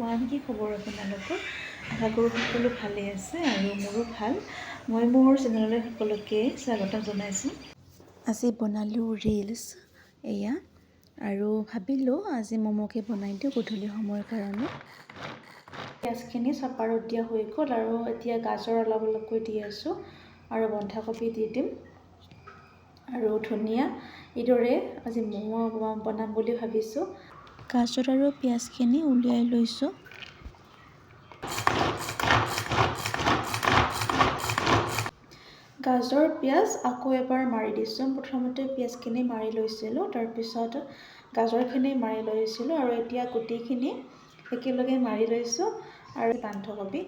Everyone, কি খবৰ আপোনালোকৰ? আশা কৰোঁ সকলো ভালেই আছে আৰু মোৰো ভাল। মই মোৰ চেনেললৈ সকলোকে স্বাগতম জনাইছোঁ। আজি বনালোঁ ৰিলচ এয়া আৰু ভাবিলোঁ আজি ম'ম'কে বনাই দিওঁ গধূলি সময়ৰ কাৰণে। পিঁয়াজখিনি চপাৰত দিয়া হৈ গ'ল আৰু এতিয়া গাজৰ অলপ অলপকৈ দি আছোঁ আৰু বন্ধাকবি দি দিম আৰু ধনিয়া। এইদৰে আজি ম'ম' বনাম বুলি ভাবিছোঁ। গাজৰ আৰু পিঁয়াজখিনি উলিয়াই লৈছোঁ। গাজৰ পিঁয়াজ আকৌ এবাৰ মাৰি দিছোঁ। প্ৰথমতে পিঁয়াজখিনি মাৰি লৈছিলোঁ, তাৰপিছত গাজৰখিনি মাৰি লৈছিলোঁ আৰু এতিয়া গোটেইখিনি একেলগে মাৰি লৈছোঁ আৰু বন্ধাকবি।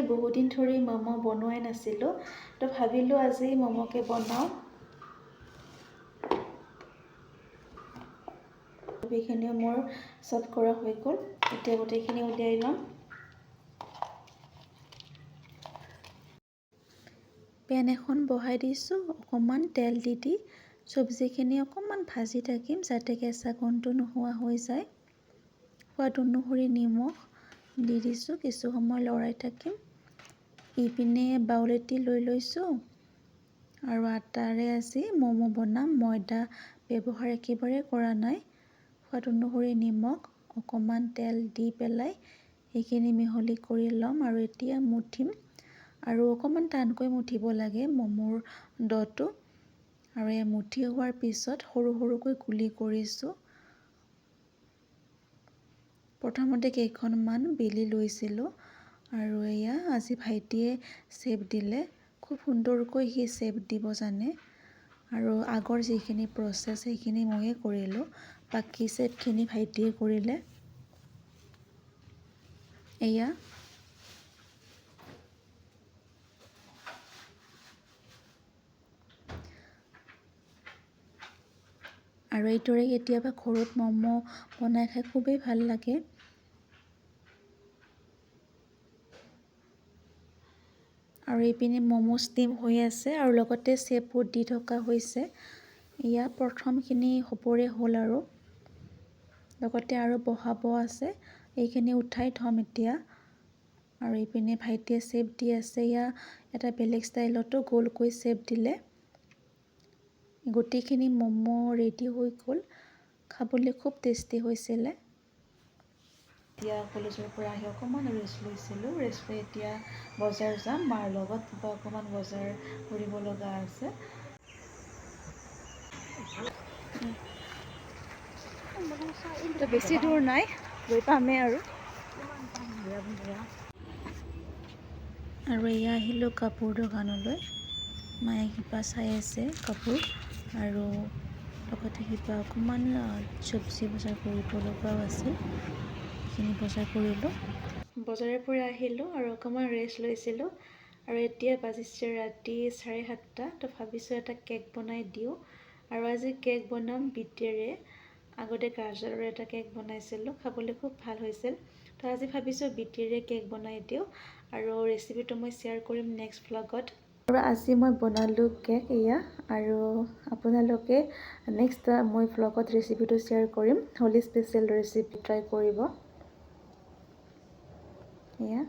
বহুত দিন ধৰি ম'ম' বনোৱাই নাছিলোঁ, তো ভাবিলোঁ আজি ম'ম'কে বনাওঁ। কবিখিনিও মোৰ চব কৰা হৈ গ'ল, এতিয়া গোটেইখিনি উলিয়াই ল'ম। পেন এখন বহাই দিছোঁ, অকণমান তেল দি দি চব্জিখিনি অকণমান ভাজি থাকিম যাতে কেঁচা গোন্ধটো নোহোৱা হৈ যায়। সোৱাদ অনুসৰি নিমখ দি দিছোঁ, কিছু সময় লৰাই থাকিম। ইপিনে বাউল এটি লৈ লৈছোঁ আৰু আটাৰে আজি ম'ম' বনাম। ময়দা ব্যৱহাৰ একেবাৰে কৰা নাই। সোৱাদ অনুসৰি নিমখ, অকণমান তেল দি পেলাই সেইখিনি মিহলি কৰি ল'ম আৰু এতিয়া মুঠিম আৰু অকণমান টানকৈ মুঠিব লাগে ম'ম'ৰ ড'টো। আৰু এই মুঠি হোৱাৰ পিছত সৰু সৰুকৈ গুলি কৰিছোঁ। প্ৰথমতে কেইখনমান বেলি লৈছিলোঁ আৰু এয়া আজি ভাইটিয়ে চেপ দিলে, খুব সুন্দৰকৈ সি চেপ দিব জানে। আৰু আগৰ যিখিনি প্ৰচেছ সেইখিনি ময়ে কৰিলোঁ, বাকী চেপখিনি ভাইটিয়ে কৰিলে। এয়া আৰু এইদৰে কেতিয়াবা ঘৰত ম'ম' বনাই খাই খুবেই ভাল লাগে। আৰু এইপিনে ম'ম' ষ্টিম হৈ আছে আৰু লগতে চেপো দি থকা হৈছে। এয়া প্ৰথমখিনি হ'বৰে হ'ল আৰু লগতে আৰু বহাব আছে, এইখিনি উঠাই থ'ম এতিয়া। আৰু এইপিনে ভাইটিয়ে চেপ দি আছে, এয়া এটা বেলেগ ষ্টাইলতো গোলকৈ চেপ দিলে। গোটেইখিনি ম'ম' ৰেডি হৈ গ'ল, খাবলৈ খুব টেষ্টি হৈছিলে। এতিয়া কলেজৰ পৰা আহি অকণমান ৰেষ্ট লৈছিলোঁ। ৰেষ্ট লৈ এতিয়া বজাৰ যাম, মাৰ লগত কিবা অকণমান বজাৰ কৰিব লগা আছে। তো বেছি দূৰ নাই, গৈ পামেই আৰু। আৰু এয়া আহিলোঁ কাপোৰ দোকানলৈ। মায়ে কিবা চাই আছে কাপোৰ আৰু লগতে কিবা অকণমান চব্জি বজাৰ কৰিব লগাও আছিল, সেইখিনি বজাৰ কৰিলোঁ। বজাৰৰ পৰা আহিলোঁ আৰু অকণমান ৰেষ্ট লৈছিলোঁ। আৰু এতিয়া বাজিছে ৰাতি 7:30। তো ভাবিছোঁ এটা কেক বনাই দিওঁ আৰু আজি কেক বনাম বিটেৰে। আগতে গাজৰৰ এটা কেক বনাইছিলোঁ, খাবলৈ খুব ভাল হৈছিল। তো আজি ভাবিছোঁ বিটেৰে কেক বনাই দিওঁ আৰু ৰেচিপিটো মই শ্বেয়াৰ কৰিম নেক্সট ভ্লগত। আৰু আজি মই বনালোঁ কেক এয়া আৰু আপোনালোকে নেক্সট মই ভ্লগত ৰেচিপিটো শ্বেয়াৰ কৰিম। হোলী স্পেচিয়েল ৰেচিপি ট্ৰাই কৰিব। এয়া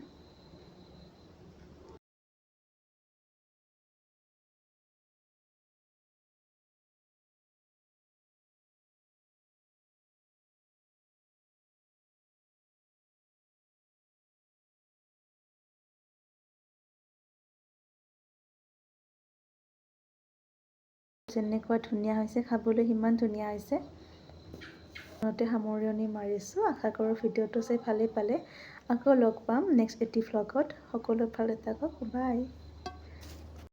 যেনেকুৱা ধুনীয়া হৈছে, খাবলৈ সিমান ধুনীয়া হৈছে। সামৰণি মাৰিছোঁ। আশা কৰোঁ ভিডিঅ'টো চাই ভালেই পালে। আকৌ লগ পাম নেক্সট এটি ভ্লগত। সকলো ভালে থাকক, বাই।